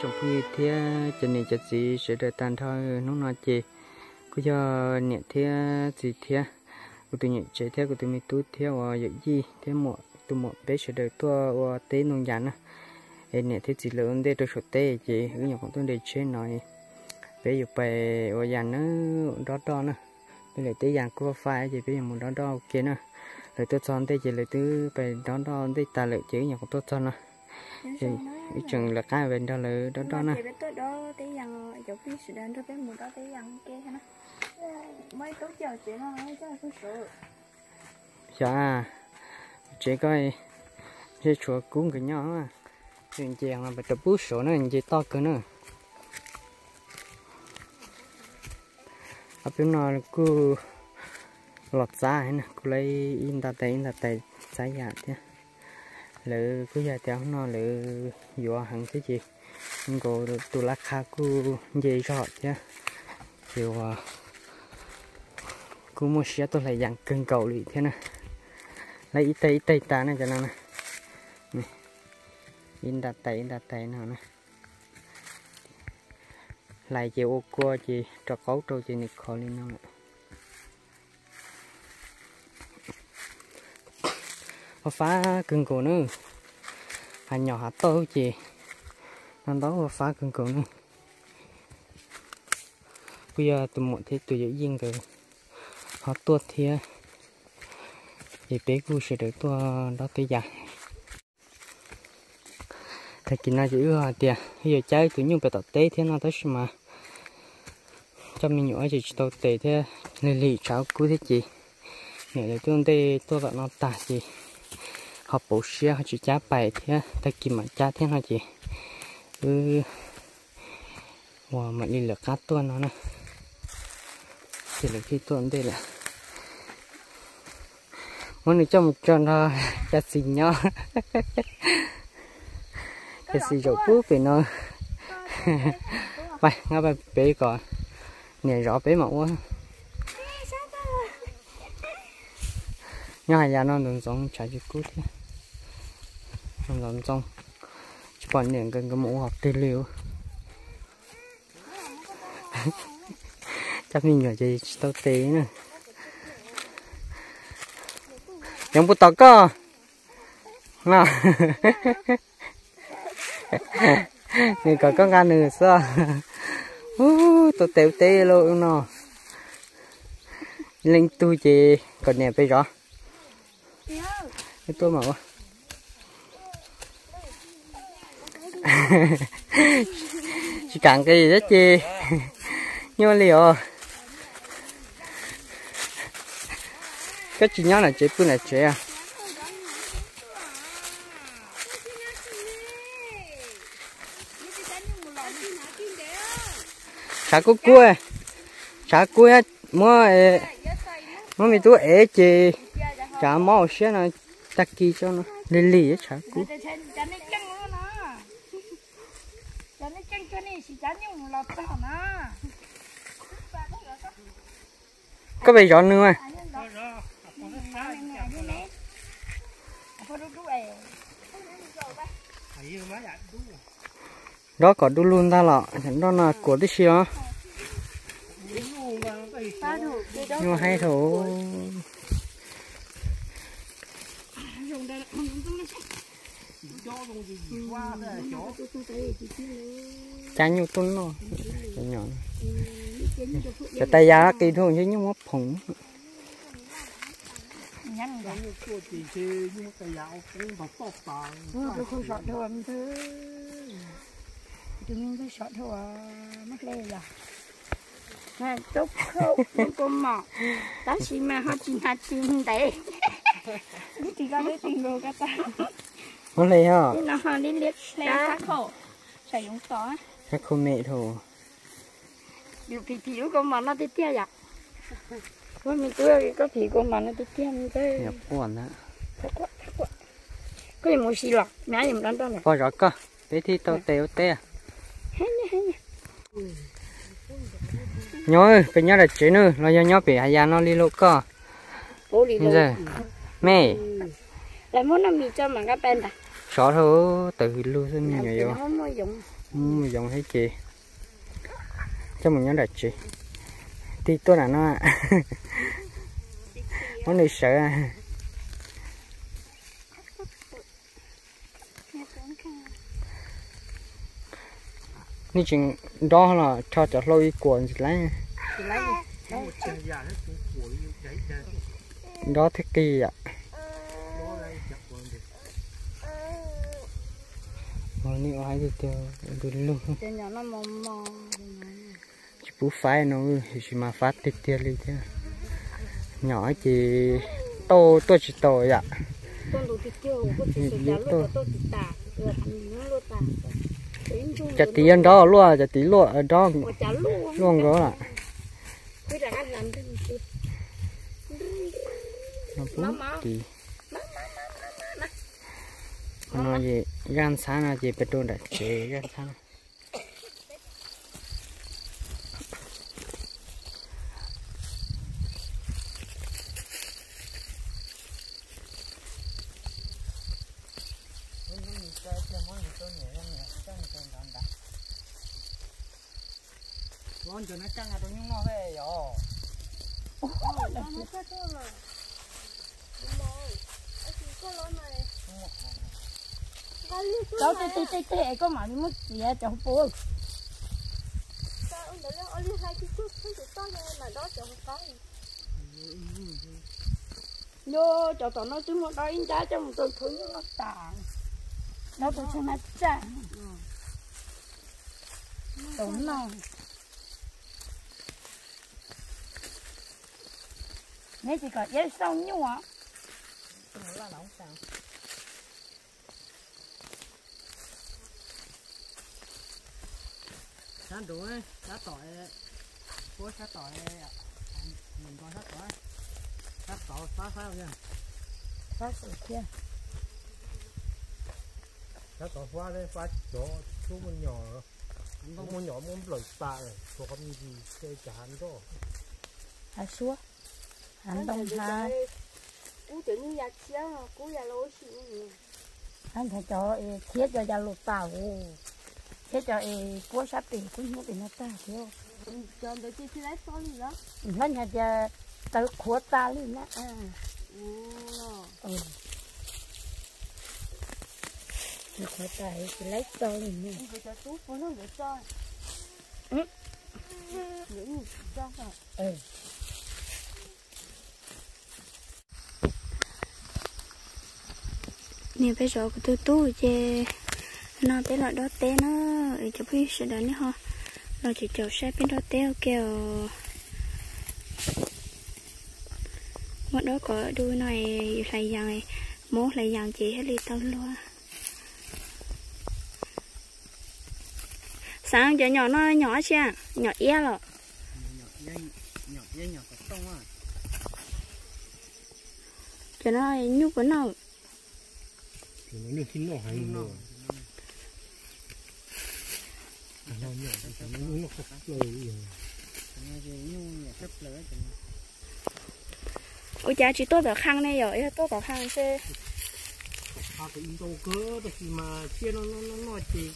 Tsoom phooj ywg thiab cov niam cov txiv sawv daws tag nrho, hnub no ces kuj yog niam thiab txiv thiab kuv tus niam tsev thiab kuv tus me tub thiab uas yawm yij thiab muam tus muam peb sawv daws tuaj ua teb ntoo yas na. Es niam thiab txiv lawv ua ntej rau saum teb ces wb nyuam qhuav tuaj nres tsheb no, peb yuav pais ua yas na, dob roj na. Peb lawm teb yas kuj fab ces peb yuav mus dob roj ua ke na. Lawv tuaj txog ntej ces lawv twb pais dob roj ntej tas lawm ces wb nyuam qhuav tuaj txog no. Wb tseem lawv qab pais nrog lawv dob roj na. Xyov, tsev koj ntshe tshuav kub nkawd nyob, nce pais rau pub saud na, nce toj kawg na. Ob peb no kuj los txav na, kuj lawv ib nta tais ib nta tais txav yam thiab. Lawv kuj yog tias hnub no lawv yuav heev thiab ces nkaus tus lab qha kuj nce zog thiab. Ces uas kuj muaj siab tuaj hlais yas kawg nkaus li thiab na. Lawv ib tais ib tais tas na cov no na. Ib nta tais ib nta tais no na. Hlais ces ua kua ces rau qaub rau ces nws khov li no lawm. Ua fab kawg nkaus na. Hav nyom hav tauj ces no ntau ua fab kawg nkaus na. Kuj yog tus muam thiab tus yawm yij nkawd ho tuaj thiab, ces peb kuj sawv daws tuaj dob teb yas. Tag kis no ces wb hais tias wb yuav cab tus nyuj pem tom teb thiab no tab sis mas coj me nyuam ces tsis tau tes thiab, lig lig tshav kub thiab ces niam lawv tuaj ntej tuaj tom no tag ces ho pauv siab ho tsis cab pais thiab, tag kis mam cab thiab no ces wb uas mam li lawv qab tuaj no na. Ces lawv thiaj tuaj ntej lawm. Muab nws coj mus tso nrog cov xis nyob. Cov xis zaum pub pem no. Pais, nqa pais pem kom niam zov peb mam ua. Nyob hais yas no ntxoov ntxoov tshav tsis kub thiab. Ntxoov ntxoo, tsis pom niam nkawd nkawd mus ua qhov twg li. Coj me nyuam ces tsis tau tes na. Yoov puas tom koj no? Nws kom koj nqa nws xwb. Ub, tau tes ua teb lauj no. Leej tug ces kom niam peb zov. Tuaj mas ua. Tsis kam nqis thiab ces nyuaj li os. Koj tsis nyob nram tsev pw nram tsev. Tshav kub kub, tshav kub, muab, muab me tub ev ces tshav mob hauv siab no, tag kis tso no lig lig tshav kub. Koj pes zov nws. Nrov kom du lug ntag los nroj no kuam tib si os. Nyuaj haib dhau. Cab nyuj tuaj noj. Cov tais yas qis dhau ntshe nyuj muab phoom. Tab sis mas ho tsis hnav ris ntev. Ua hle os. Khau me dhau. Yus phim phim lub kaus mom no tiag tiag yom. Ua me tub, koj phim kaus mom no tiag tiag ntag. Koj yuav mus si los nyab yuav mus dob nroj lawm. Pog zov koj, peb thiaj tau tes ua teb. Nyob, peb nyob daim tsev nawb los yog nyob pem hav yas no li lauj koj? Me, sov dhau, tawm hws lug xwb me nyuam yaus. Mus yoov thiab ces coj mus nyob nram tsev. Tig tuaj nram no, muab nws sawv. Nej tseem nrov los rho cov hlau ib kuam ntxiv lauj. Nrov thiab qis yom. Nej ua hais tiag tiag, du lug. Tsis pub faib no, tsis mas faib tiag tiag li thiab. Nyom ces tauj tuaj tsis tau yom. Cov tid yuav nrov luaj, cov tid luaj, nrov luaj nkaus lawm. Tid no es zaj ntxhab no ces peb rau nram tsev zaj ntxhab no. Los ntawm no caj nqa rau nyuj noj thiab yom. Koj tej tej tej tej koj mam li muab txiav cov hauv paus. Yog cov tom no twb muab dob ib nrab coj mus rau khwv nyuj noj tas. Dob tus tsheej na tsaj. Tus no neb tsis kom iab xauj nyuj. Sab nraud, sab tom, puab sab tom, nws nto sab tod, sab tod fab fab, fab xwm thiab. Sab tod fab, fab cov tub muaj nyom, muaj nyom muab nplawm tas, tshuav qhov me ntsis ces cas hav nroj. Hav suab, hav ntoo hav. Kub cov nyuj ya khiab, kub ya los ua si. Ntawd cov khiab cov ya lus tas, khiab cov es puab sab pem kub hnyiab pem no tag thiab. Cov ntawd ces tsis laib txo li los? Hlob nyag tias tawv qhuav tas li na. Tawv qhuav tas tsis laib txo li. Niam peb zov kuv tus tub ces no peb los dob teb na. Cov phooj ywg sawv daws nej ho los caum caum saib peb dob teb ua ke os. Muab dob kom du no, yus hlais yas, mob hlais yas ces thiaj li tau luag. Xav cov nyom no nyom dab tsi? Nyom iab los? Cov no nyuj puas noj? Ua cas tsis tuaj tom qhee ne yom, yog tuaj tom qhee xwb. Ntau kawg tab sis mas tiaj noj noj noj ces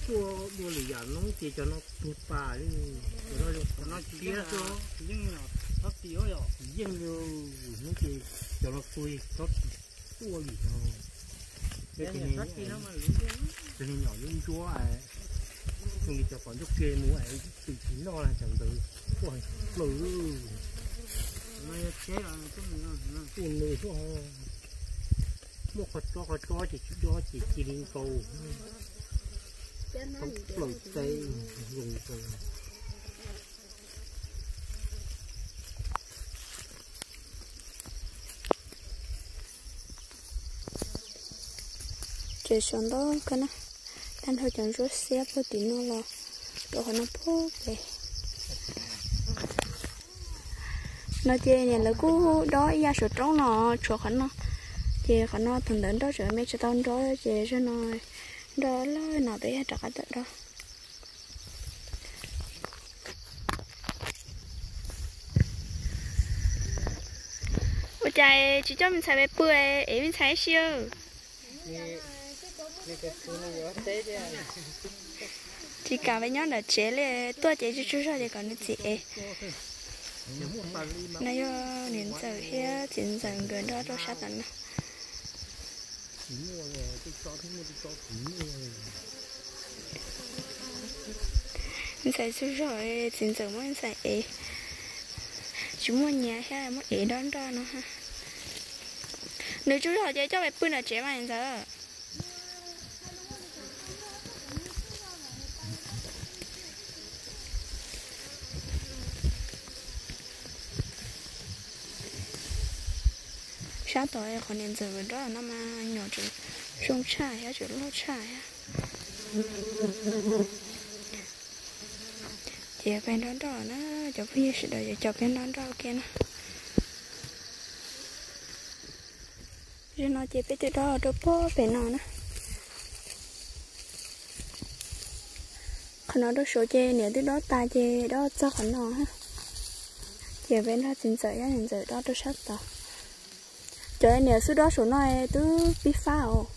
tuaj dua lwm yam noob ces cov no tuag tas li. Cov no tsis tiaj, tsis yeej li, hnub ces cov no tuag tsis tuaj li. Cov nyom lub ntsuab, zoo li cov pom ntsuj ke mus es tsis tsis noj na, cov ntawd tuaj plaws. Tuaj nws tuaj, muaj qhov tsob qhov tsob ces tsis dob ces cia li nkaus. Plaws teb zoo zoo. Tseem sawv ntau kawg na, tag nrho cov ntsuab xiab puag tim no los rau qhov no puag pem. No ces niam lawv kuj dob ib yam saum roob no, tshuav qhov no, ces qhov no thaum ntawd nroj tseem me tsis tau nrov ces zaum no nroj lawm no peb rov qab tawm dob. Ua cas tsis coj me ntxhais pw es me ntxhais si? Tsis kam peb nyob nram tsev li, tuaj ces tsuj tsuj zog ces kom nws txiv ev. No yog niam ntxawm thiab txiv ntxawm nkawd nrog rau sab tom no. Ntxhais tsuj zog, txiv ntxawm muab ntxhais ev, tsis muaj nyiav thiab muab ev dob nroj no. Nws tsuj zog ces coj pais pw nram tsev mas ntxawm. Sab tod qhov niam ntxawm nroj no mas nyuam tseem zoo tshaj thiab tseem loj tshaj thiab. Ces peb nroj nroj na, cov phooj ywg sawv daws yuav coj peb nroj nroj ua ke na. Zaum no ces peb twb dob rau puag pem no na. Qhov no rau saud ces niam twb dob tas ces dob txog qhov no. Ces peb nrog txiv ntxawm thiab niam ntxawm dob rau sab tod. Cov niam xub dob saum no twb pib fab os.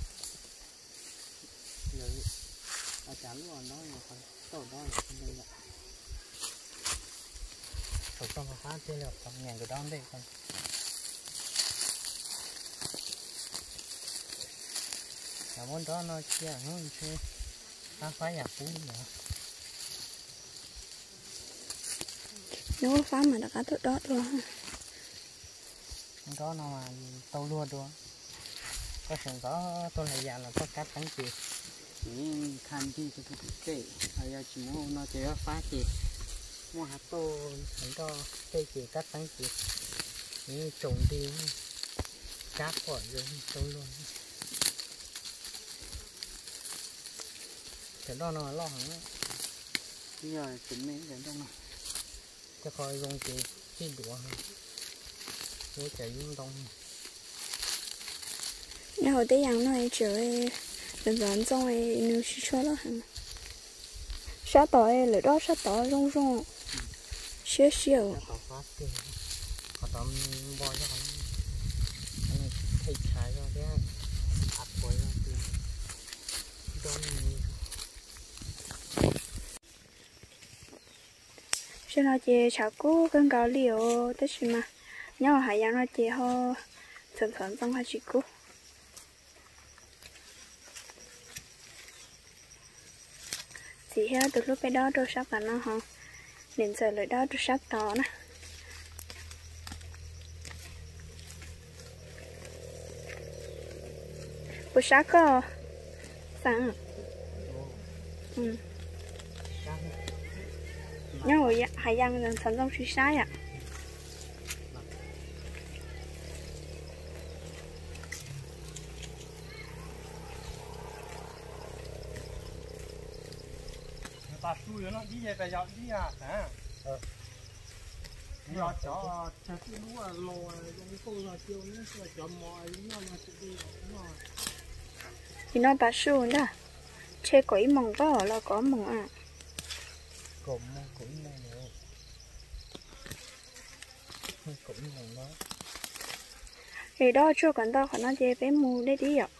Thaum toj fab tiag li, niam nkawd dob ntej ko. Yog muab nroj no cia ntshe fab fab yam qub yom. Nyob fab mas rov qab tuaj dob dua. Nroj no mas tau luag dua. Koj sawv ntxov tuaj hlais yam los koj kab teeb ces nws yeej kha ntig rau koj tus tej, ho yog tsis muab no ces yuav fab ces muaj hav tauj nroj tej ces kab teeb ces nws yeej tsaus nti, kab pom zoo tau luag. Cov nroj no loj heev, yog tsis me cov nroj no. Tej qho zoo ces txij duav, lub cov yub ntoo. Nyob hauv tej yam no tseem ntxov ntxoo, nws tsis tshua loj heev. Sab tod lawv dob sab tod zoo zoo, siab siab. Qhov tod npo zog, qhov no tsis them tshav zog thiab, av puas zog tiag. Zaum no ces tshav kub kawg nkaus li os, tab sis mas nyob hav yas no ces ho ntxhov ntxhov ntxoo ho tsis kub. Txiv thiab tus hlub peb dob rau sab tom no ho niam ntxawm lawv dob rau sab tod na. Puas sab koj? Nyob hav yas ntxhov ntxoo tsis sab yom. Tsis noj tav su ntag, ntshe kaum ib moos koj los kaum ob moos a. Es dob tsuag kom ntau qhov no ces peb mus de dib yom,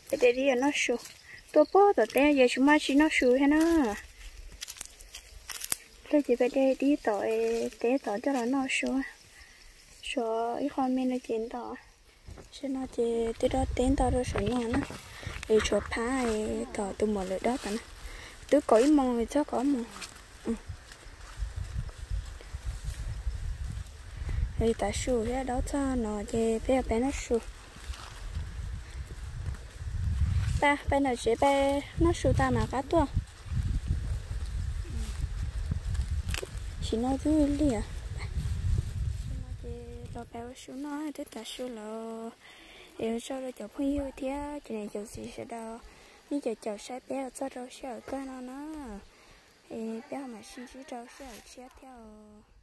peb de dib yom noj su. Tuaj puag tom teb ces tsis muaj dab tsi noj su thiab na. Thiab ces peb de dib tom teb tod coj los noj su. Suav ib qho me no ces ntau. Tam sim no ces twb dob teb ntau rau saum no na, es tshuav phab tom tus muam lawv dob tom na. Twb kaum ib moos txog kaum ob moos. Li tav su thiab dob txog no ces peb yuav pib noj su. Peb peb nram tsev peb noj su tas mam rov qab tuaj. Tam sim no twb lig os. Tam sim no ces los peb ua su noj, twb tav su lawm. Es ua tsaug rau cov phooj ywg thiab cov niam cov txiv sawv daws, nej cov caum saib peb los txog rau sij hawm kawg no na. Es peb ho mam sib ntsib rau sij hawm tshiab thiab os.